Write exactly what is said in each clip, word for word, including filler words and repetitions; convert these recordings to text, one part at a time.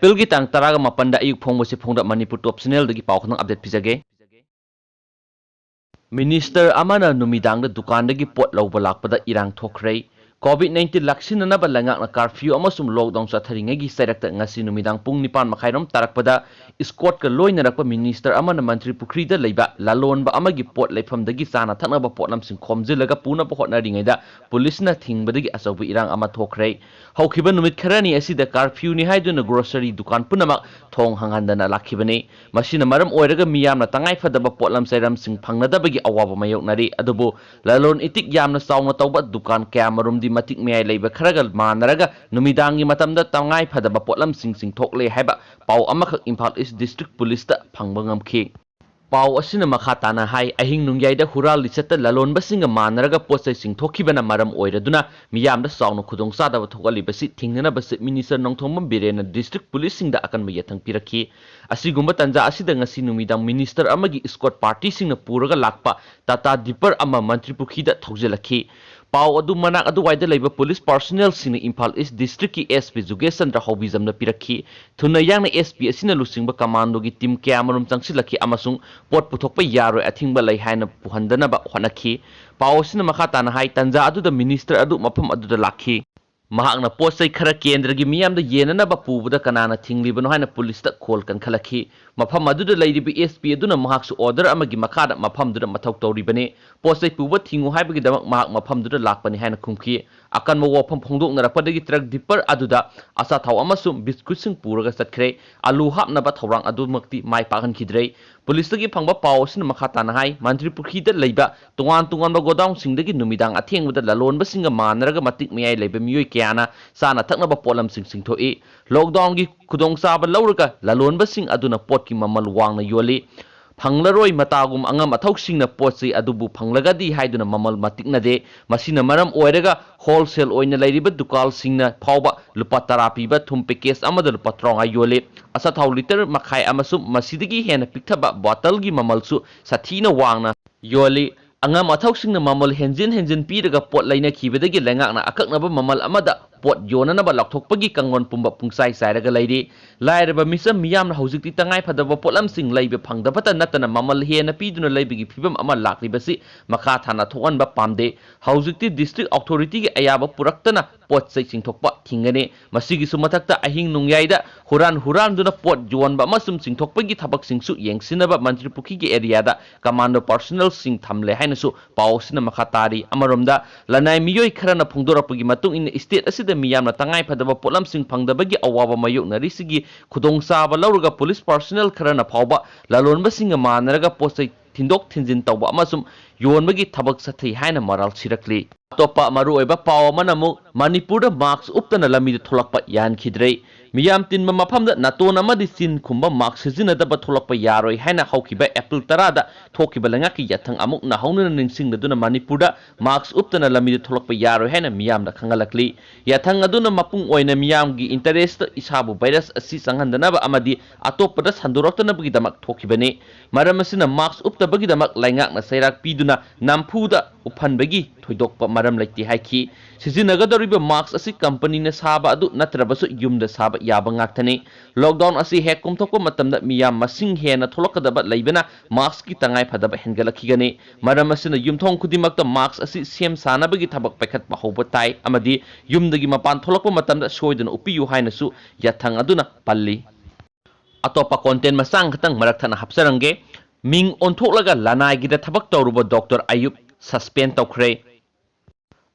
ꯑꯦꯄ꯭ꯔꯤꯜꯒꯤ ꯇꯥꯡ ꯇꯔꯥꯒ ꯃꯥꯄꯟꯗ ꯑꯌꯨꯛ ꯐꯣꯡꯕꯁꯤ ꯐꯣꯡꯗ ꯃꯅꯤꯄꯨꯔ ꯇꯣꯞ ꯆꯦꯅꯦꯜꯗꯒꯤ ꯄꯥꯎ ꯈꯇꯪ ꯑꯞꯗꯦꯠ ꯄꯤꯖꯒꯦ꯫ ꯃꯤꯅꯤꯁꯇꯔ ꯑꯃꯅ ꯅꯨꯃꯤꯗꯥꯡꯗ ꯗꯨꯀꯥꯟꯗꯒꯤ ꯄꯣꯠ ꯂꯧꯕ ꯂꯥꯛꯄꯗ ꯏꯔꯥꯡ ꯊꯣꯛꯈ꯭ꯔꯦ꯫ ꯀꯣꯚꯤꯗ ꯅꯥꯏꯟꯇꯤꯟ ꯂꯥꯛꯁꯤꯟꯅꯅꯕ ꯂꯩꯉꯥꯛꯅ ꯀꯥꯔꯐ꯭ꯌꯨ ꯑꯃꯁꯨꯡ ꯂꯣꯛꯗꯥꯎꯟ ꯆꯠꯊꯔꯤꯉꯩꯒꯤ ꯆꯩꯔꯛꯇ ꯉꯁꯤ ꯅꯨꯃꯤꯗꯥꯡ ꯄꯨꯡ ꯅꯤꯄꯥꯟ ꯃꯈꯥꯏꯔꯣꯝ ꯇꯥꯔꯛꯄꯗ ꯏꯁꯀꯣꯔꯠꯀ ꯂꯣꯏꯅꯔꯛꯄ ꯃꯤꯅꯤꯁꯇꯔ ꯑꯃꯅ ꯃꯟꯇ꯭ꯔꯤ ꯄꯨꯈ꯭ꯔꯤꯗ ꯂꯩꯕ ꯂꯂꯣꯟꯕ ꯑꯃꯒꯤ ꯄꯣꯠ ꯂꯩꯐꯝꯗꯒꯤ ꯆꯥꯅ ꯊꯛꯅꯕ ꯄꯣꯠꯂꯝꯁꯤꯡ ꯈꯣꯝꯖꯤꯜꯂꯒ ꯄꯨꯅꯕ ꯍꯣꯠꯅꯔꯤꯉꯩꯗ ꯄꯨꯂꯤꯁꯅ ꯊꯤꯡꯕꯗꯒꯤ ꯑꯆꯧꯕ ꯏꯔꯥꯡ ꯑꯃ ꯊꯣꯛꯈ꯭ꯔꯦ꯫ ꯍꯧꯈꯤꯕ ꯅꯨꯃꯤꯠ ꯈꯔꯅꯤ ꯑꯁꯤꯗ ꯀꯥꯔꯐ꯭ꯌꯨꯅꯤ ꯍꯥꯏꯗꯨꯅ ꯒ꯭ꯔꯣꯁꯔꯤ ꯗꯨꯀꯥꯟ ꯄꯨꯝꯅꯃꯛ ꯊꯣꯡ ꯍꯥꯡꯍꯟꯗꯅ ꯂꯥꯛꯈꯤꯕꯅꯤ꯫ ꯃꯁꯤꯅ ꯃꯔꯝ ꯑꯣꯏꯔꯒ ꯃꯤꯌꯥꯝꯅ ꯇꯉꯥꯏ ꯐꯗꯕ ꯄꯣꯠꯂꯝ ꯆꯩꯔꯝꯁꯤꯡ ꯐꯪꯅꯗꯕꯒꯤ ꯑꯋꯥꯕ ꯃꯥꯌꯣꯛꯅꯔꯤ꯫ ꯑꯗꯨꯕꯨ ꯂꯂꯣꯟ ꯏꯇꯤꯛ ꯌꯥꯝꯅ ꯆꯥꯎꯅ ꯇꯧꯕ ꯗꯨꯀꯥꯟ ꯀꯌꯥꯃꯔꯨꯝꯗꯤ ꯃꯇꯤꯛ ꯃꯌꯥꯏ ꯂꯩꯕ ꯈꯔꯒ ꯃꯥꯟꯅꯔꯒ ꯅꯨꯃꯤꯗꯥꯡꯒꯤ ꯃꯇꯝꯗ ꯇꯉꯥꯏ ꯐꯗꯕ ꯄꯣꯠꯂꯝꯁꯤꯡ ꯆꯤꯡꯊꯣꯛꯂꯦ ꯍꯥꯏꯕ ꯄꯥꯎ ꯑꯃꯈꯛ ꯏꯝꯐꯥꯜ ꯏꯁ ꯗꯤꯁꯇ꯭ꯔꯤꯛ ꯄꯨꯂꯤꯁꯇ ꯐꯪꯕ ꯉꯝꯈꯤ꯫ ꯄꯥꯎ ꯑꯁꯤꯅ ꯃꯈꯥ ꯇꯥꯅ ꯍꯥꯏ, ꯑꯍꯤꯡ ꯅꯣꯡꯌꯥꯏꯗ ꯍꯨꯔꯥꯜ ꯂꯤꯆꯠꯇ ꯂꯂꯣꯟꯕꯁꯤꯡꯒ ꯃꯥꯟꯅꯔꯒ ꯄꯣꯠ ꯆꯩ ꯆꯤꯡꯊꯣꯛꯈꯤꯕꯅ ꯃꯔꯝ ꯑꯣꯏꯔꯗꯨꯅ ꯃꯤꯌꯥꯝꯗ ꯆꯥꯎꯅ ꯈꯨꯗꯣꯡꯆꯥꯗꯕ ꯊꯣꯛꯍꯜꯂꯤꯕꯁꯤ ꯊꯤꯡꯅꯅꯕ ꯆꯤꯐ ꯃꯤꯅꯤꯁꯇꯔ ꯅꯣꯡꯊꯣꯝꯕꯝ ꯕꯤꯔꯦꯟꯅ ꯗꯤꯁꯇ꯭ꯔꯤꯛ ꯄꯨꯂꯤꯁꯁꯤꯡꯗ ꯑꯀꯟꯕ ꯌꯥꯊꯪ ꯄꯤꯔꯛꯈꯤ꯫ ꯑꯁꯤꯒꯨꯝꯕ ꯇꯥꯟꯖꯥ ꯑꯁꯤꯗ ꯉꯁꯤ ꯅꯨꯃꯤꯗꯥꯡ ꯃꯤꯅꯤꯁꯇꯔ ꯑꯃꯒꯤ ꯏꯁꯀꯣꯔꯠ ꯄꯥꯔꯇꯤꯁꯤꯡꯅ ꯄꯨꯔꯒ ꯂꯥꯛꯄ ꯇꯥꯇꯥ ꯗꯤꯄꯔ ꯑꯃ ꯃꯟꯇ꯭ꯔꯤ ꯄꯨꯈ꯭ꯔꯤꯗ ꯊꯧꯖꯤꯜꯂꯛꯈꯤ꯫ ꯄꯥꯎ ꯑꯗꯨ ꯃꯅꯥꯛ ꯑꯗꯨꯋꯥꯏꯗ ꯂꯩꯕ ꯄꯨꯂꯤꯁ ꯄꯥꯔꯁꯣꯅꯦꯜꯁꯤꯡꯅ ꯏꯝꯐꯥꯜ ꯏꯁ ꯗꯤꯁꯇ꯭ꯔꯤꯛꯀꯤ ꯑꯦꯁ ꯄꯤ ꯖꯨꯒꯦꯁ ꯆꯟꯗ꯭ꯔ ꯍꯥꯎꯕꯤꯖꯝꯗ ꯄꯤꯔꯛꯈꯤ꯫ ꯊꯨꯅ ꯌꯥꯡꯅ ꯑꯦꯁ ꯄꯤ ꯑꯁꯤꯅ ꯂꯨꯆꯤꯡꯕ ꯀꯃꯥꯟꯗꯣꯒꯤ ꯇꯤꯝ ꯀꯌꯥꯃꯔꯨꯝ ꯆꯪꯁꯤꯜꯂꯛꯈꯤ ꯑꯃꯁꯨꯡ ꯄꯣꯠ ꯄꯨꯊꯣꯛꯄ ꯌꯥꯔꯣꯏ, ꯑꯊꯤꯡꯕ ꯂꯩ ꯍꯥꯏꯅ ꯄꯨꯍꯟꯗꯅꯕ ꯍꯣꯠꯅꯈꯤ꯫ ꯄꯥꯎ ꯑꯁꯤꯅ ꯃꯈꯥ ꯇꯥꯅ ꯍꯥꯏ, ꯇꯥꯟꯖꯥ ꯑꯗꯨꯗ ꯃꯤꯅꯤꯁꯇꯔ ꯑꯗꯨ ꯃꯐꯝ ꯑꯗꯨꯗ ꯂꯥꯛꯈꯤ꯫ ꯃꯍꯥꯛꯅ ꯄꯣꯠ ꯆꯩ ꯈꯔ ꯀꯦꯟꯗ꯭ꯔꯒꯤ ꯃꯤꯌꯥꯝꯗ ꯌꯦꯟꯅꯅꯕ ꯄꯨꯕꯗ ꯀꯅꯥꯅ ꯊꯤꯡꯂꯤꯕꯅꯣ ꯍꯥꯏꯅ ꯄꯨꯂꯤꯁꯇ ꯈꯣꯜ ꯀꯟꯈꯠꯂꯛꯈꯤ꯫ ꯃꯐꯝ ꯑꯗꯨꯗ ꯂꯩꯔꯤꯕ ꯑꯦꯁ ꯄꯤ ꯑꯗꯨꯅ ꯃꯍꯥꯛꯁꯨ ꯑꯣꯔꯗꯔ ꯑꯃꯒꯤ ꯃꯈꯥꯗ ꯃꯐꯝꯗꯨꯗ ꯃꯊꯧ ꯇꯧꯔꯤꯕꯅꯤ꯫ ꯄꯣꯠ ꯆꯩ ꯄꯨꯕ ꯊꯤꯡꯉꯨ ꯍꯥꯏꯕꯒꯤꯗꯃꯛ ꯃꯍꯥꯛ ꯃꯐꯝꯗꯨꯗ ꯂꯥꯛꯄꯅꯤ ꯍꯥꯏꯅ ꯈꯨꯝꯈꯤ꯫ ꯑꯀꯟꯕ ꯋꯥꯐꯝ ꯐꯣꯡꯗꯣꯛꯅꯔꯛꯄꯗꯒꯤ ꯇ꯭ꯔꯛ ꯗꯤꯄꯔ ꯑꯗꯨꯗ ꯑꯆꯥꯊꯥꯎ ꯑꯃꯁꯨꯡ ꯕꯤꯁꯀꯨꯠꯁꯤꯡ ꯄꯨꯔꯒ ꯆꯠꯈ꯭ꯔꯦ꯫ ꯑꯂꯨ ꯍꯥꯞꯅꯕ ꯊꯧꯔꯥꯡ ꯑꯗꯨꯃꯛꯇꯤ ꯃꯥꯏ ꯄꯥꯛꯍꯟꯈꯤꯗ꯭ꯔꯦ꯫ ꯄꯨꯂꯤꯁꯇꯒꯤ ꯐꯪꯕ ꯄꯥꯎ ꯑꯁꯤꯅ ꯃꯈꯥ ꯇꯥꯅ ꯍꯥꯏ, ꯃꯟꯇ꯭ꯔꯤ ꯄꯨꯈ꯭ꯔꯤꯗ ꯂꯩꯕ ꯇꯣꯉꯥꯟ ꯇꯣꯉꯥꯟꯕ ꯒꯣꯗꯥꯎꯟꯁꯤꯡꯗꯒꯤ ꯅꯨꯃꯤꯗꯥꯡ ꯑꯊꯦꯡꯕꯗ ꯂꯂꯣꯟꯕꯁꯤꯡꯒ ꯃꯥꯟꯅꯔꯒ ꯃꯇꯤꯛ ꯃꯌꯥꯏ ꯂꯩꯕ ꯃꯤꯑꯣꯏ ꯀꯌꯥꯅ ꯆꯥꯅ ꯊꯛꯅꯕ ꯄꯣꯠꯂꯝꯁꯤꯡ ꯆꯤꯡꯊꯣꯛꯏ꯫ ꯂꯣꯛꯗꯥꯎꯟꯒꯤ ꯈꯨꯗꯣꯡꯆꯥꯕ ꯂꯧꯔꯒ ꯂꯂꯣꯟꯕꯁꯤꯡ ꯑꯗꯨꯅ ꯄꯣꯠꯀꯤ ꯃꯃꯜ ꯋꯥꯡꯅ ꯌꯣꯜꯂꯤ꯫ ꯐꯪꯂꯔꯣꯏ ꯃꯇꯥꯒꯨꯝ ꯑꯉꯝ ꯑꯊꯧꯁꯤꯡꯅ ꯄꯣꯠ ꯆꯩ ꯑꯗꯨꯕꯨ ꯐꯪꯂꯒꯗꯤ ꯍꯥꯏꯗꯨꯅ ꯃꯃꯜ ꯃꯇꯤꯛꯅꯗꯦ꯫ ꯃꯁꯤꯅ ꯃꯔꯝ ꯑꯣꯏꯔꯒ ꯍꯣꯜꯁꯦꯜ ꯑꯣꯏꯅ ꯂꯩꯔꯤꯕ ꯗꯨꯀꯥꯟꯁꯤꯡꯅ ꯐꯥꯎꯕ ꯂꯨꯄꯥ ꯇꯔꯥ ꯄꯤꯕ ꯊꯨꯝ ꯄꯦꯀꯦꯖ ꯑꯃꯗ ꯂꯨꯄꯥ ꯇꯔꯥꯃꯉꯥ ꯌꯣꯜꯂꯤ꯫ ꯑꯆꯥꯊꯥꯎ ꯂꯤꯇꯔ ꯃꯈꯥꯏ ꯑꯃꯁꯨꯡ ꯃꯁꯤꯗꯒꯤ ꯍꯦꯟꯅ ꯄꯤꯛꯊꯕ ꯕꯣꯇꯜꯒꯤ ꯃꯃꯜꯁꯨ ꯁꯥꯊꯤꯅ ꯋꯥꯡꯅ ꯌꯣꯜꯂꯤ꯫ ꯑꯉꯝ ꯑꯊꯧꯁꯤꯡꯅ ꯃꯃꯜ ꯍꯦꯟꯖꯤꯟ ꯍꯦꯟꯖꯤꯟ ꯄꯤꯔꯒ ꯄꯣꯠ ꯂꯩꯅꯈꯤꯕꯗꯒꯤ ꯂꯩꯉꯥꯛꯅ ꯑꯀꯛꯅꯕ ꯃꯃꯜ ꯑꯃꯗ ꯄꯣꯠ ꯌꯣꯟꯅꯅꯕ ꯂꯥꯎꯊꯣꯛꯄꯒꯤ ꯀꯥꯡꯂꯣꯟ ꯄꯨꯝꯕ ꯄꯨꯡꯆꯥꯏ ꯆꯥꯏꯔꯒ ꯂꯩꯔꯤ꯫ ꯂꯥꯏꯔꯕ ꯃꯤꯆꯝ ꯃꯤꯌꯥꯝꯅ ꯍꯧꯖꯤꯛꯇꯤ ꯇꯉꯥꯏ ꯐꯗꯕ ꯄꯣꯠꯂꯝꯁꯤꯡ ꯂꯩꯕ ꯐꯪꯗꯕꯇ ꯅꯠꯇꯅ ꯃꯃꯜ ꯍꯦꯟꯅ ꯄꯤꯗꯨꯅ ꯂꯩꯕꯒꯤ ꯐꯤꯕꯝ ꯑꯃ ꯂꯥꯛꯂꯤꯕꯁꯤ ꯃꯈꯥ ꯊꯥꯅ ꯊꯣꯛꯍꯟꯕ ꯄꯥꯝꯗꯦ꯫ ꯍꯧꯖꯤꯛꯇꯤ district authority ꯒꯤ ꯑꯌꯥꯕ ꯄꯨꯔꯛꯇꯅ ꯄꯣꯠ ꯆꯩ ꯆꯤꯡꯊꯣꯛꯄ ꯊꯤꯡꯒꯅꯤ꯫ ꯃꯁꯤꯒꯤꯁꯨ ꯃꯊꯛꯇ ꯑꯍꯤꯡ ꯅꯣꯡꯌꯥꯏꯗ ꯍꯨꯔꯥꯟ ꯍꯨꯔꯥꯟꯗꯨꯅ ꯄꯣꯠ ꯌꯣꯟꯕ ꯑꯃꯁꯨꯡ ꯆꯤꯡꯊꯣꯛꯄꯒꯤ ꯊꯕꯛꯁꯤꯡꯁꯨ ꯌꯦꯡꯁꯤꯟꯅꯕ ꯃꯟꯇ꯭ꯔꯤ ꯄꯨꯈ꯭ꯔꯤꯒꯤ area ꯗ commando personnel ꯁꯤꯡ ꯊꯝꯂꯦ ꯍꯥꯏꯅꯁꯨ ꯄꯥꯎ ꯑꯁꯤꯅ ꯃꯈꯥ ꯇꯥꯔꯤ꯫ ꯑꯃꯔꯣꯝꯗ, ꯂꯅꯥꯏ ꯃꯤꯑꯣꯏ ꯈꯔꯅ ꯐꯣꯡꯗꯣꯔꯛꯄꯒꯤ ꯃꯇꯨꯡ ꯏꯟꯅ, state ꯑꯁꯤꯗ ꯃꯤꯌꯥꯝꯅ ꯇꯉꯥꯏ ꯐꯗꯕ ꯄꯣꯠꯂꯝꯁꯤꯡ ꯐꯪꯗꯕꯒꯤ ꯑꯋꯥꯕ ꯃꯥꯌꯣꯛꯅꯔꯤꯁꯤꯒꯤ ꯈꯨꯗꯣꯡꯆꯥꯕ ꯂꯧꯔꯒ police personnel ꯈꯔꯅ ꯐꯥꯎꯕ ꯂꯂꯣꯟꯕꯁꯤꯡꯒ ꯃꯥꯟꯅꯔꯒ ꯄꯣꯠ ꯆꯩ ꯊꯤꯟꯗꯣꯛ ꯊꯤꯟꯖꯤꯟ ꯇꯧꯕ ꯑꯃꯁꯨꯡ ꯌꯣꯟꯕꯒꯤ ꯊꯕꯛ ꯆꯠꯊꯩ ꯍꯥꯏꯅ ꯃꯔꯥꯜ ꯁꯤꯔꯛꯂꯤ꯫ ꯑꯇꯣꯞꯄ ꯃꯔꯨꯑꯣꯏꯕ ꯄꯥꯎ ꯑꯃꯅ ꯑꯃꯨꯛ ꯃꯅꯤꯄꯨꯔꯗ mask ꯎꯞꯇꯅ ꯂꯝꯕꯤꯗ ꯊꯣꯛꯂꯛꯄ ꯌꯥꯍꯟꯈꯤꯗ꯭ꯔꯦ꯫ ꯃꯤꯌꯥꯝ ꯇꯤꯟꯕ ꯃꯐꯝꯗ ꯅꯥꯇꯣꯟ ꯑꯃꯗꯤ ꯆꯤꯟ ꯈꯨꯝꯕ mask ꯁꯤꯖꯤꯟꯅꯗꯕ ꯊꯣꯛꯂꯛꯄ ꯌꯥꯔꯣꯏ ꯍꯥꯏꯅ ꯍꯧꯈꯤꯕ April ꯇꯔꯥꯗ ꯊꯣꯛꯈꯤꯕ ꯂꯩꯉꯥꯛꯀꯤ ꯌꯥꯊꯪ ꯑꯃꯨꯛ ꯅꯧꯍꯧꯅꯅ ꯅꯤꯡꯁꯤꯡꯂꯗꯨꯅ ꯃꯅꯤꯄꯨꯔꯗ mask ꯎꯞꯇꯅ ꯂꯝꯕꯤꯗ ꯊꯣꯛꯂꯛꯄ ꯌꯥꯔꯣꯏ ꯍꯥꯏꯅ ꯃꯤꯌꯥꯝꯗ ꯈꯪꯍꯜꯂꯛꯂꯤ꯫ ꯌꯥꯊꯪ ꯑꯗꯨꯅ ꯃꯄꯨꯡ ꯑꯣꯏꯅ ꯃꯤꯌꯥꯝꯒꯤ interest ꯏꯁꯥꯕꯨ virus ꯑꯁꯤ ꯆꯪꯍꯟꯗꯅꯕ ꯑꯃꯗꯤ ꯑꯇꯣꯞꯄꯗ ꯁꯟꯗꯣꯔꯛꯇꯅꯕꯒꯤꯗꯃꯛ ꯊꯣꯛꯈꯤꯕꯅꯤ꯫ ꯃꯔꯝ ꯑꯁꯤꯅ mask ꯎꯞꯇꯕꯒꯤꯗꯃꯛ ꯂꯩꯉꯥꯛꯅ ꯆꯩꯔꯥꯛ ꯄꯤꯗꯨꯅ ꯅꯝꯐꯨꯗ ꯎꯞꯍꯟꯕꯒꯤ ꯊꯣꯏꯗꯣꯛꯄ ꯃꯔꯝ ꯂꯩꯇꯦ ꯍꯥꯏꯈꯤ꯫ ꯁꯤꯖꯤꯟꯅꯒꯗꯧꯔꯤꯕ mask ꯑꯁꯤ company ꯅ ꯁꯥꯕ ꯑꯗꯨ ꯅꯠꯇ꯭ꯔꯕꯁꯨ ꯌꯨꯝꯗ ꯁꯥꯕ ꯌꯥꯕ ꯉꯥꯛꯇꯅꯤ꯫ Lockdown ꯑꯁꯤ ꯍꯦꯛ ꯀꯣꯝꯊꯣꯛꯄ ꯃꯇꯝꯗ ꯃꯤꯌꯥꯝ ꯃꯁꯤꯡ ꯍꯦꯟꯅ ꯊꯣꯛꯂꯛꯀꯗꯕ ꯂꯩꯕꯅ mask ꯀꯤ ꯇꯉꯥꯏ ꯐꯗꯕ ꯍꯦꯟꯒꯠꯂꯛꯈꯤꯒꯅꯤ꯫ ꯃꯔꯝ ꯑꯁꯤꯅ ꯌꯨꯝꯊꯣꯡ ꯈꯨꯗꯤꯡꯃꯛꯇ mask ꯑꯁꯤ ꯁꯦꯝ ꯁꯥꯅꯕꯒꯤ ꯊꯕꯛ ꯄꯥꯏꯈꯠꯄ ꯍꯧꯕ ꯇꯥꯏ ꯑꯃꯗꯤ ꯌꯨꯝꯗꯒꯤ ꯃꯄꯥꯟ ꯊꯣꯛꯂꯛꯄ ꯃꯇꯝꯗ ꯁꯣꯏꯗꯅ ꯎꯞꯄꯤꯌꯨ ꯍꯥꯏꯅꯁꯨ ꯌꯥꯊꯪ ꯑꯗꯨꯅ ꯄꯜꯂꯤ꯫ ꯑꯇꯣꯞꯄ content ꯃꯆꯥ ꯈꯛꯇꯪ ꯃꯔꯛ ꯊꯠꯅ ꯍꯥꯞꯆꯔꯝꯒꯦ꯫ ꯃꯤꯡ ꯑꯣꯟꯊꯣꯛꯂꯒ ꯂꯅꯥꯏꯒꯤꯗ ꯊꯕꯛ ꯇꯧꯔꯨꯕ doctor ꯑꯌꯨꯞ suspend ꯇꯧꯈ꯭ꯔꯦ꯫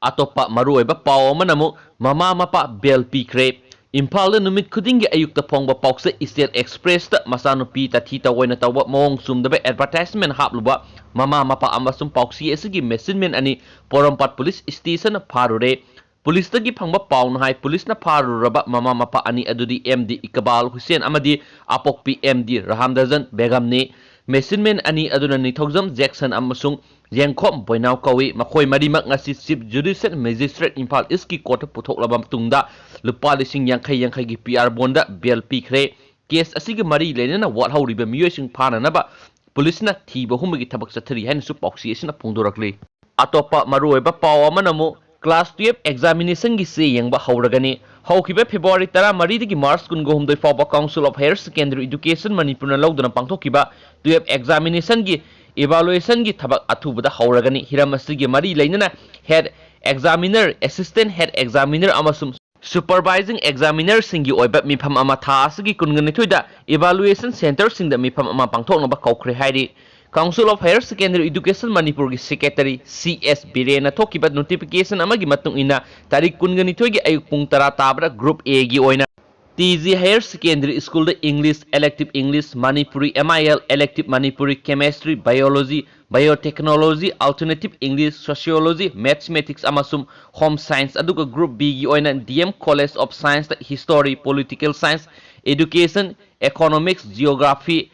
ꯑꯇꯣꯞꯄ ꯃꯔꯨꯑꯣꯏꯕ ꯄꯥꯎ ꯑꯃꯅ ꯑꯃꯨꯛ ꯃꯃꯥ ꯃꯄꯥ bail ꯄꯤꯈ꯭ꯔꯦ꯫ ꯏꯝꯐꯥꯜꯗ ꯅꯨꯃꯤꯠ ꯈꯨꯗꯤꯡꯒꯤ ꯑꯌꯨꯛꯇ ꯐꯣꯡꯕ ꯄꯥꯎꯆꯦ Eastern Express ꯇ ꯃꯆꯥꯅꯨꯄꯤ ꯇꯥꯊꯤ ꯇꯧꯑꯣꯏꯅ ꯇꯧꯕ ꯃꯑꯣꯡ ꯆꯨꯝꯗꯕ advertisement ꯍꯥꯞꯂꯨꯕ ꯃꯃꯥ ꯃꯄꯥ ꯑꯃꯁꯨꯡ ꯄꯥꯎꯆꯦ ꯑꯁꯤꯒꯤ machine man ꯑꯅꯤ ꯄꯣꯔꯣꯝꯄꯥꯠ police station ꯅ ꯐꯥꯔꯨꯔꯦ꯫ Police ꯇꯒꯤ ꯐꯪꯕ ꯄꯥꯎꯅ ꯍꯥꯏ, police ꯅ ꯐꯥꯔꯨꯔꯕ ꯃꯃꯥ ꯃꯄꯥ ꯑꯅꯤ ꯑꯗꯨꯗꯤ M D ꯏꯀꯕꯥꯜ ꯍꯨꯁꯦꯟ ꯑꯃꯗꯤ ꯑꯄꯣꯛꯄꯤ M D ꯔꯍꯥꯝꯗꯖꯟ ꯕꯦꯒꯝꯅꯤ꯫ Machine man ꯑꯅꯤ ꯑꯗꯨꯅ ꯅꯤꯡꯊꯧꯖꯝ ꯖꯦꯛꯁꯟ ꯑꯃꯁꯨꯡ ꯌꯦꯡꯈꯣꯝ ꯕꯣꯏꯅꯥꯎ ꯀꯧꯏ꯫ ꯃꯈꯣꯏ ꯃꯔꯤꯃꯛ ꯉꯁꯤ Chief Judicial Magistrate Imphal East ꯀꯤ court ꯇ ꯄꯨꯊꯣꯛꯂꯕ ꯃꯇꯨꯡꯗ ꯂꯨꯄꯥ ꯂꯤꯁꯤꯡ ꯌꯥꯡꯈꯩ ꯌꯥꯡꯈꯩꯒꯤ P R bond ꯗ bail ꯄꯤꯈ꯭ꯔꯦ꯫ Case ꯑꯁꯤꯒ ꯃꯔꯤ ꯂꯩꯅꯅ ꯋꯥꯠꯍꯧꯔꯤꯕ ꯃꯤꯑꯣꯏꯁꯤꯡ ꯐꯥꯅꯅꯕ police ꯅ ꯊꯤꯕ ꯍꯨꯝꯕꯒꯤ ꯊꯕꯛ ꯆꯠꯊꯔꯤ ꯍꯥꯏꯅꯁꯨ ꯄꯥꯎꯆꯦ ꯑꯁꯤꯅ ꯐꯣꯡꯗꯣꯔꯛꯂꯤ꯫ ꯑꯇꯣꯞꯄ ꯃꯔꯨꯑꯣꯏꯕ ꯄꯥꯎ ꯑꯃꯅ ꯑꯃꯨꯛ Class twelve examination ꯒꯤ ꯆꯦ ꯌꯦꯡꯕ ꯍꯧꯔꯒꯅꯤ꯫ ꯍꯧꯈꯤꯕ February ꯇꯔꯥꯃꯔꯤꯗꯒꯤ March ꯀꯨꯟꯒ ꯍꯨꯝꯗꯣꯏ ꯐꯥꯎꯕ Council of Higher Secondary Education ꯃꯅꯤꯄꯨꯔꯅ ꯂꯧꯗꯨꯅ ꯄꯥꯡꯊꯣꯛꯈꯤꯕ twelve examination ꯒꯤ evaluation ꯒꯤ ꯊꯕꯛ ꯑꯊꯨꯕꯗ ꯍꯧꯔꯒꯅꯤ꯫ ꯍꯤꯔꯝ ꯑꯁꯤꯒꯤ ꯃꯔꯤ ꯂꯩꯅꯅ head examiner, assistant head examiner ꯑꯃꯁꯨꯡ supervising examiner ꯁꯤꯡꯒꯤ ꯑꯣꯏꯕ ꯃꯤꯐꯝ ꯑꯃ ꯊꯥ ꯑꯁꯤꯒꯤ ꯀꯨꯟꯒ ꯅꯤꯊꯣꯏꯗ evaluation centre ꯁꯤꯡꯗ ꯃꯤꯐꯝ ꯑꯃ ꯄꯥꯡꯊꯣꯛꯅꯕ ꯀꯧꯈ꯭ꯔꯦ ꯍꯥꯏꯔꯤ꯫ Council of Higher Secondary Education ꯃꯅꯤꯄꯨꯔꯒꯤ secretary C S ꯕꯤꯔꯦꯟꯅ ꯊꯣꯛꯈꯤꯕ notification ꯑꯃꯒꯤ ꯃꯇꯨꯡ ꯏꯟꯅ, ꯇꯥꯔꯤꯛ ꯀꯨꯟꯒ ꯅꯤꯊꯣꯏꯒꯤ ꯑꯌꯨꯛ ꯄꯨꯡ ꯇꯔꯥ ꯇꯥꯕꯗ Group A ꯒꯤ ꯑꯣꯏꯅ T G Higher Secondary School the English, elective English, Manipuri, M I L, elective Manipuri, Chemistry, Biology, Biotechnology, Alternative English, Sociology, Mathematics ꯑꯃꯁꯨꯡ Home Science, ꯑꯗꯨꯒ Group B ꯒꯤ ꯑꯣꯏꯅ D M College of Science ꯇ History, Political Science, Education, Economics, Geography,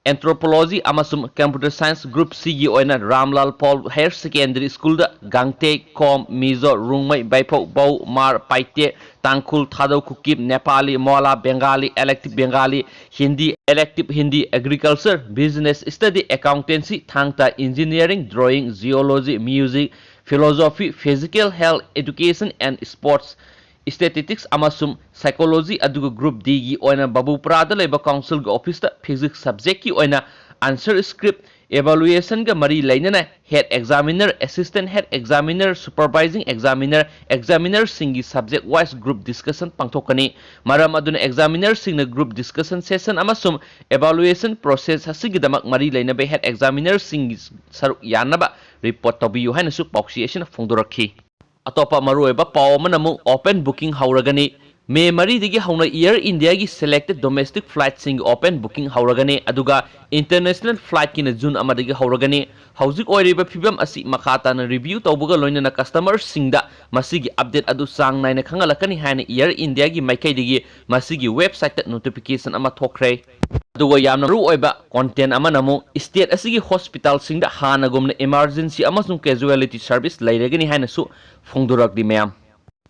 Anthropology ꯑꯃꯁꯨꯡ Computer Science꯫ Group C ꯒꯤ ꯑꯣꯏꯅ ꯔꯥꯝꯂꯥꯜ ꯄꯥꯎꯜ Higher Secondary School ꯗ ꯒꯥꯡꯇꯦ, ꯈꯣꯝ, ꯃꯤꯖꯣ, ꯔꯨꯡꯃꯩ, ꯕꯩꯐꯧ, ꯕꯧ, ꯃꯥꯔ, ꯄꯥꯏꯇꯦ, ꯇꯥꯡꯈꯨꯜ, ꯊꯥꯗꯧ, ꯀꯨꯀꯤ, Nepali, ꯃꯣꯂꯥ, Bengali, elective Bengali, Hindi, elective Hindi, Agriculture, Business Study, Accountancy, ꯊꯥꯡ ꯇꯥ, Engineering, Drawing, Geology, Music, Philosophy, Physical Health, Education and Sports, Statistics ꯑꯃꯁꯨꯡ Psychology, ꯑꯗꯨꯒ Group D ꯒꯤ ꯑꯣꯏꯅ ꯕꯕꯨꯄꯨꯔꯥꯗ ꯂꯩꯕ Council ꯒꯤ office ꯇ Physics subject ꯀꯤ ꯑꯣꯏꯅ answer script evaluation ꯒ ꯃꯔꯤ ꯂꯩꯅꯅ head examiner, assistant head examiner, supervising examiner, examiner ꯁꯤꯡꯒꯤ subject wise group discussion ꯄꯥꯡꯊꯣꯛꯀꯅꯤ꯫ ꯃꯔꯝ ꯑꯗꯨꯅ examiner ꯁꯤꯡꯅ group discussion session ꯑꯃꯁꯨꯡ evaluation process ꯑꯁꯤꯒꯤꯗꯃꯛ ꯃꯔꯤ ꯂꯩꯅꯕ head examiner ꯁꯤꯡꯒꯤ ꯁꯔꯨꯛ ꯌꯥꯅꯕ report ꯇꯧꯕꯤꯌꯨ ꯍꯥꯏꯅꯁꯨ ꯄꯥꯎꯆꯦ ꯑꯁꯤꯅ ꯐꯣꯡꯗꯣꯔꯛꯈꯤ꯫ ꯑꯇꯣꯞꯄ ꯃꯔꯨꯑꯣꯏꯕ ꯄꯥꯎ ꯑꯃꯅ ꯑꯃꯨꯛ open booking ꯍꯧꯔꯒꯅꯤ꯫ May ꯃꯔꯤꯗꯒꯤ ꯍꯧꯅ Air India ꯒꯤ selected domestic flight ꯁꯤꯡꯒꯤ open booking ꯍꯧꯔꯒꯅꯤ, ꯑꯗꯨꯒ international flight ꯀꯤꯅ June ꯑꯃꯗꯒꯤ ꯍꯧꯔꯒꯅꯤ꯫ ꯍꯧꯖꯤꯛ ꯑꯣꯏꯔꯤꯕ ꯐꯤꯕꯝ ꯑꯁꯤ ꯃꯈꯥ ꯇꯥꯅ review ꯇꯧꯕꯒ ꯂꯣꯏꯅꯅ customer ꯁꯤꯡꯗ ꯃꯁꯤꯒꯤ update ꯑꯗꯨ ꯆꯥꯡ ꯅꯥꯏꯅ ꯈꯪꯍꯜꯂꯛꯀꯅꯤ ꯍꯥꯏꯅ Air India ꯒꯤ ꯃꯥꯏꯀꯩꯗꯒꯤ ꯃꯁꯤꯒꯤ website ꯇ notification ꯑꯃ ꯊꯣꯛꯈ꯭ꯔꯦ꯫ ꯑꯗꯨꯒ ꯌꯥꯝꯅ ꯃꯔꯨꯑꯣꯏꯕ content ꯑꯃꯅ ꯑꯃꯨꯛ state ꯑꯁꯤꯒꯤ hospital ꯁꯤꯡꯗ ꯍꯥꯟꯅꯒꯨꯝꯅ emergency ꯑꯃꯁꯨꯡ casualty service ꯂꯩꯔꯒꯅꯤ ꯍꯥꯏꯅꯁꯨ ꯐꯣꯡꯗꯣꯔꯛꯂꯤ ꯃꯌꯥꯝ꯫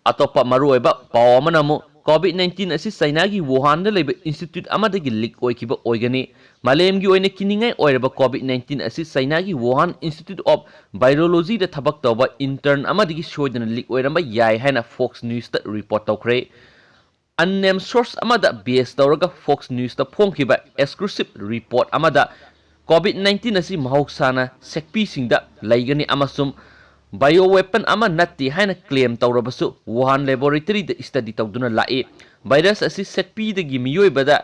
ꯑꯇꯣꯞꯄ ꯃꯔꯨꯑꯣꯏꯕ ꯄꯥꯎ ꯑꯃꯅ ꯑꯃꯨꯛ COVID nineteen ꯑꯁꯤ ꯆꯩꯅꯥꯒꯤ ꯋꯨꯍꯥꯟꯗ ꯂꯩꯕ institute ꯑꯃꯗꯒꯤ leak ꯑꯣꯏꯈꯤꯕ ꯑꯣꯏꯒꯅꯤ꯫ ꯃꯥꯂꯦꯝꯒꯤ ꯑꯣꯏꯅ ꯀꯤꯅꯤꯡꯉꯥꯏ ꯑꯣꯏꯔꯕ COVID nineteen ꯑꯁꯤ ꯆꯩꯅꯥꯒꯤ Wuhan Institute of Virologyꯗ ꯊꯕꯛ ꯇꯧꯕ intern ꯑꯃꯗꯒꯤ ꯁꯣꯏꯗꯅ leak ꯑꯣꯏꯔꯝꯕ ꯌꯥꯏ ꯍꯥꯏꯅ Fox Newsꯇ report ꯇꯧꯈ꯭ꯔꯦ꯫ Unnamed source ꯑꯃꯗ base ꯇꯧꯔꯒ Fox Newsꯇ ꯐꯣꯡꯈꯤꯕ exclusive report ꯑꯃꯗ COVID nineteen ꯑꯁꯤ ꯃꯍꯧꯁꯥꯅ ꯁꯦꯛꯄꯤꯁꯤꯡꯗ ꯂꯩꯒꯅꯤ ꯑꯃꯁꯨꯡ bioweapon ꯑꯃ ꯅꯠꯇꯦ ꯍꯥꯏꯅ claim ꯇꯧꯔꯕꯁꯨ Wuhan laboratoryꯗ study ꯇꯧꯗꯨꯅ ꯂꯥꯛꯏ꯫ Virus ꯑꯁꯤ ꯁꯦꯛꯄꯤꯗꯒꯤ ꯃꯤꯑꯣꯏꯕꯗ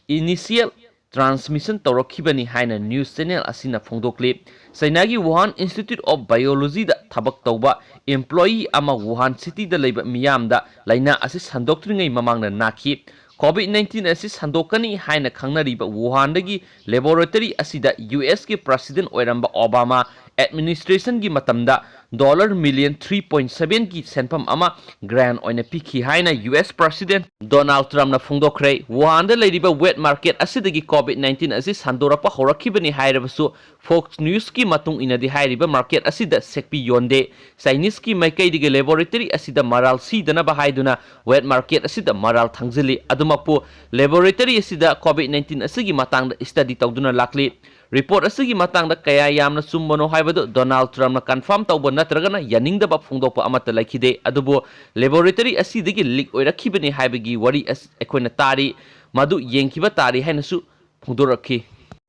initial transmission ꯇꯧꯔꯛꯈꯤꯕꯅꯤ ꯍꯥꯏꯅ news channel ꯑꯁꯤꯅ ꯐꯣꯡꯗꯣꯛꯂꯤ꯫ ꯆꯩꯅꯥꯒꯤ Wuhan Institute of Virologyꯗ ꯊꯕꯛ ꯇꯧꯕ employee ꯑꯃ Wuhan cityꯗ ꯂꯩꯕ ꯃꯤꯌꯥꯝꯗ ꯂꯥꯏꯅꯥ ꯑꯁꯤ ꯁꯟꯗꯣꯛꯇ꯭ꯔꯤꯉꯩ ꯃꯃꯥꯡꯗ ꯅꯥꯈꯤ꯫ COVID nineteen ꯑꯁꯤ ꯁꯟꯗꯣꯛꯀꯅꯤ ꯍꯥꯏꯅ ꯈꯪꯅꯔꯤꯕ ꯋꯨꯍꯥꯟꯗꯒꯤ laboratory ꯑꯁꯤꯗ USꯀꯤ president ꯑꯣꯏꯔꯝꯕ Obama administrationꯒꯤ ꯃꯇꯝꯗ dollar million three point sevenꯒꯤ ꯁꯦꯟꯐꯝ ꯑꯃ grant ꯑꯣꯏꯅ ꯄꯤꯈꯤ ꯍꯥꯏꯅ US president Donald Trumpꯅ ꯐꯣꯡꯗꯣꯛꯈ꯭ꯔꯦ꯫ ꯋꯨꯍꯥꯟꯗ ꯂꯩꯔꯤꯕ wet market ꯑꯁꯤꯗꯒꯤ COVID nineteen ꯑꯁꯤ ꯁꯟꯗꯣꯔꯛꯄ ꯍꯧꯔꯛꯈꯤꯕꯅꯤ ꯍꯥꯏꯔꯕꯁꯨ, Fox Newsꯀꯤ ꯃꯇꯨꯡ ꯏꯟꯅꯗꯤ ꯍꯥꯏꯔꯤꯕ market ꯑꯁꯤꯗ ꯁꯦꯛꯄꯤ ꯌꯣꯟꯗꯦ꯫ Chineseꯀꯤ ꯃꯥꯏꯀꯩꯗꯒꯤ laboratory ꯑꯁꯤꯗ ꯃꯔꯥꯜ ꯁꯤꯗꯅꯕ ꯍꯥꯏꯗꯨꯅ wet market ꯑꯁꯤꯗ ꯃꯔꯥꯜ ꯊꯥꯡꯖꯤꯜꯂꯤ꯫ ꯑꯗꯨꯃꯛꯄꯨ, laboratory ꯑꯁꯤꯗ COVID nineteen ꯑꯁꯤꯒꯤ ꯃꯇꯥꯡꯗ study ꯇꯧꯗꯨꯅ ꯂꯥꯛꯂꯤ꯫ Report ꯑꯁꯤꯒꯤ ꯃꯇꯥꯡꯗ ꯀꯌꯥ ꯌꯥꯝꯅ ꯆꯨꯝꯕꯅꯣ ꯍꯥꯏꯕꯗꯨ Donald Trumpꯅ confirm ꯇꯧꯕ ꯅꯠꯇ꯭ꯔꯒꯅ ꯌꯥꯅꯤꯡꯗꯕ ꯐꯣꯡꯗꯣꯛꯄ ꯑꯃꯠꯇ ꯂꯩꯈꯤꯗꯦ꯫ ꯑꯗꯨꯕꯨ, laboratory ꯑꯁꯤꯗꯒꯤ leak ꯑꯣꯏꯔꯛꯈꯤꯕꯅꯤ ꯍꯥꯏꯕꯒꯤ ꯋꯥꯔꯤ ꯑꯁꯤ ꯑꯩꯈꯣꯏꯅ ꯇꯥꯔꯤ꯫ ꯃꯗꯨ ꯌꯦꯡꯈꯤꯕ ꯇꯥꯔꯤ ꯍꯥꯏꯅꯁꯨ ꯐꯣꯡꯗꯣꯔꯛꯈꯤ꯫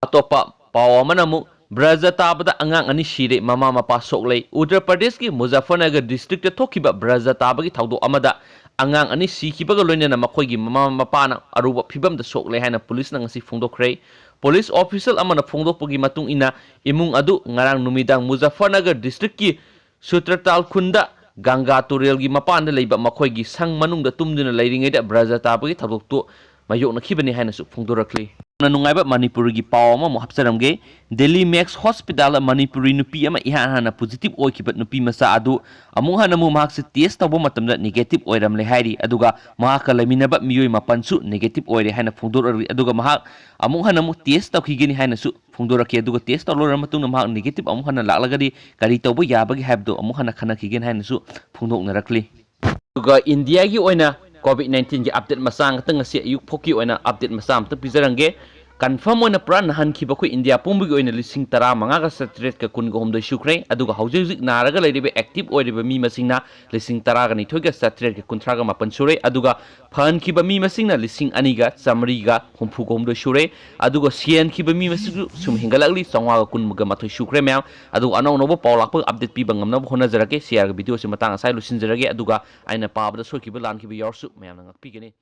ꯑꯇꯣꯞꯄ ꯄꯥꯎ ꯑꯃꯅ ꯑꯃꯨꯛ ꯕ꯭ꯔꯖ ꯇꯥꯕꯗ ꯑꯉꯥꯡ ꯑꯅꯤ ꯁꯤꯔꯦ, ꯃꯃꯥ ꯃꯄꯥ ꯁꯣꯛꯂꯦ꯫ ꯎꯠꯇꯔ ꯄ꯭ꯔꯗꯦꯁꯀꯤ ꯃꯨꯖꯥꯐꯔꯅꯒꯔ districtꯇ ꯊꯣꯛꯈꯤꯕ ꯕ꯭ꯔꯖ ꯇꯥꯕꯒꯤ ꯊꯧꯗꯣꯛ ꯑꯃꯗ ꯑꯉꯥꯡ ꯑꯅꯤ ꯁꯤꯈꯤꯕꯒ ꯂꯣꯏꯅꯅ ꯃꯈꯣꯏꯒꯤ ꯃꯃꯥ ꯃꯄꯥꯅ ꯑꯔꯨꯕ ꯐꯤꯕꯝꯗ ꯁꯣꯛꯂꯦ ꯍꯥꯏꯅ ꯄꯨꯂꯤꯁꯅ ꯉꯁꯤ ꯐꯣꯡꯗꯣꯛꯈ꯭ꯔꯦ꯫ ꯄꯨꯂꯤꯁ official ꯑꯃꯅ ꯐꯣꯡꯗꯣꯛꯄꯒꯤ ꯃꯇꯨꯡ ꯏꯟꯅ, ꯏꯃꯨꯡ ꯑꯗꯨ ꯉꯔꯥꯡ ꯅꯨꯃꯤꯗꯥꯡ ꯃꯨꯖꯥꯐꯔꯅꯒꯔ districtꯀꯤ ꯁꯨꯇ꯭ꯔꯇꯥꯜ ꯈꯨꯟꯗ ꯒꯪꯒꯥ ꯇꯨꯔꯦꯜꯒꯤ ꯃꯄꯥꯟꯗ ꯂꯩꯕ ꯃꯈꯣꯏꯒꯤ ꯁꯪ ꯃꯅꯨꯡꯗ ꯇꯨꯝꯗꯨꯅ ꯂꯩꯔꯤꯉꯩꯗ ꯕ꯭ꯔꯖ ꯇꯥꯕꯒꯤ ꯊꯧꯗꯣꯛꯇꯨ ꯃꯥꯌꯣꯛꯅꯈꯤꯕꯅꯤ ꯍꯥꯏꯅꯁꯨ ꯐꯣꯡꯗꯣꯔꯛꯂꯤ꯫ ꯌꯥꯝꯅ ꯅꯨꯡꯉꯥꯏꯕ ꯃꯅꯤꯄꯨꯔꯒꯤ ꯄꯥꯎ ꯑꯃꯃꯨꯛ ꯍꯥꯞꯆꯔꯝꯒꯦ꯫ Delhi Max Hospitalꯗ ꯃꯅꯤꯄꯨꯔꯤ ꯅꯨꯄꯤ ꯑꯃ ꯏꯍꯥꯟ ꯍꯥꯟꯅ positive ꯑꯣꯏꯈꯤꯕ ꯅꯨꯄꯤ ꯃꯆꯥ ꯑꯗꯨ ꯑꯃꯨꯛ ꯍꯟꯅ ꯑꯃꯨꯛ ꯃꯍꯥꯛꯁꯤ test ꯇꯧꯕ ꯃꯇꯝꯗ negative ꯑꯣꯏꯔꯝꯂꯦ ꯍꯥꯏꯔꯤ꯫ ꯑꯗꯨꯒ ꯃꯍꯥꯛꯀ ꯂꯩꯃꯤꯟꯅꯕ ꯃꯤꯑꯣꯏ ꯃꯥꯄꯟꯁꯨ negative ꯑꯣꯏꯔꯦ ꯍꯥꯏꯅ ꯐꯣꯡꯗꯣꯔꯛꯂꯤ꯫ ꯑꯗꯨꯒ ꯃꯍꯥꯛ ꯑꯃꯨꯛ ꯍꯟꯅ ꯑꯃꯨꯛ test ꯇꯧꯈꯤꯒꯅꯤ ꯍꯥꯏꯅꯁꯨ ꯐꯣꯡꯗꯣꯔꯛꯈꯤ꯫ ꯑꯗꯨꯒ test ꯇꯧꯔꯕ ꯃꯇꯨꯡꯗ ꯃꯍꯥꯛ negative ꯑꯃꯨꯛ ꯍꯟꯅ ꯂꯥꯛꯂꯒꯗꯤ ꯀꯔꯤ ꯇꯧꯕ ꯌꯥꯕꯒꯦ ꯍꯥꯏꯕꯗꯨ ꯑꯃꯨꯛ ꯍꯟꯅ ꯈꯟꯅꯈꯤꯒꯅꯤ ꯍꯥꯏꯅꯁꯨ ꯐꯣꯡꯗꯣꯛꯅꯔꯛꯂꯤ꯫ ꯑꯗꯨꯒ ꯏꯟꯗꯤꯌꯥꯒꯤ ꯑꯣꯏꯅ ꯀꯣꯚꯤꯗ ꯅꯥꯏꯟꯇꯤꯟꯒꯤ ꯑꯞꯗꯦꯠ ꯃꯆꯥ ꯉꯥꯛꯇꯪ ꯉꯁꯤ ꯑꯌꯨꯛ ꯐꯥꯎꯒꯤ ꯑꯣꯏꯅ ꯑꯞꯗꯦꯠ ꯃꯆꯥ ꯑꯃꯇꯪ ꯄꯤꯖꯔꯝꯒꯦ꯫ ꯀꯟꯐꯥꯔꯝ ꯑꯣꯏꯅ ꯄꯨꯔꯥ ꯅꯥꯍꯟꯈꯤꯕ ꯑꯩꯈꯣꯏ ꯏꯟꯗꯤꯌꯥ ꯄꯨꯝꯕꯒꯤ ꯑꯣꯏꯅ ꯂꯤꯁꯤꯡ ꯇꯔꯥ ꯃꯉꯥꯒ ꯆꯥꯇ꯭ꯔꯦꯠꯀ ꯀꯨꯟꯒ ꯍꯨꯝꯗꯣꯏ ꯁꯨꯈ꯭ꯔꯦ꯫ ꯑꯗꯨꯒ ꯍꯧꯖꯤꯛ ꯍꯧꯖꯤꯛ ꯅꯥꯔꯒ ꯂꯩꯔꯤꯕ, ꯑꯦꯛꯇꯤꯚ ꯑꯣꯏꯔꯤꯕ ꯃꯤ ꯃꯁꯤꯡꯅ ꯂꯤꯁꯤꯡ ꯇꯔꯥꯒ ꯅꯤꯊꯣꯏꯒ ꯆꯥꯇ꯭ꯔꯦꯠꯀ ꯀꯨꯟꯊ꯭ꯔꯥꯒ ꯃꯥꯄꯟ ꯁꯨꯔꯦ꯫ ꯑꯗꯨꯒ ꯐꯍꯟꯈꯤꯕ ꯃꯤ ꯃꯁꯤꯡꯅ ꯂꯤꯁꯤꯡ ꯑꯅꯤꯒ ꯆꯥꯃꯔꯤꯒ ꯍꯨꯝꯐꯨꯒ ꯍꯨꯝꯗꯣꯏ ꯁꯨꯔꯦ꯫ ꯑꯗꯨꯒ ꯁꯤꯍꯟꯈꯤꯕ ꯃꯤ ꯃꯁꯤꯡꯁꯨ ꯁꯨꯝ ꯍꯦꯟꯒꯠꯂꯛꯂꯤ, ꯆꯥꯝꯃꯉꯥꯒ ꯀꯨꯟꯒ ꯃꯥꯊꯣꯏ ꯁꯨꯈ꯭ꯔꯦ ꯃꯌꯥꯝ꯫ ꯑꯗꯨꯒ ꯑꯅꯧ ꯑꯅꯧꯕ ꯄꯥꯎ ꯂꯥꯛꯄ ꯑꯞꯗꯦꯠ ꯄꯤꯕ ꯉꯝꯅꯕ ꯍꯣꯠꯅꯖꯔꯛꯀꯦ꯫ ꯁꯤꯌꯥꯔꯒꯤ ꯚꯤꯗꯤꯑꯣꯁꯤ ꯃꯇꯥꯡ ꯑꯁꯥꯏ ꯂꯣꯏꯁꯤꯟꯖꯔꯒꯦ꯫ ꯑꯗꯨꯒ ꯑꯩꯅ ꯄꯥꯕꯗ ꯁꯣꯏꯈꯤꯕ ꯂꯥꯟꯈꯤꯕ ꯌꯥꯎꯔꯁꯨ ꯃꯌꯥꯝꯅ ꯉꯥꯛꯄꯤꯒꯅꯤ꯫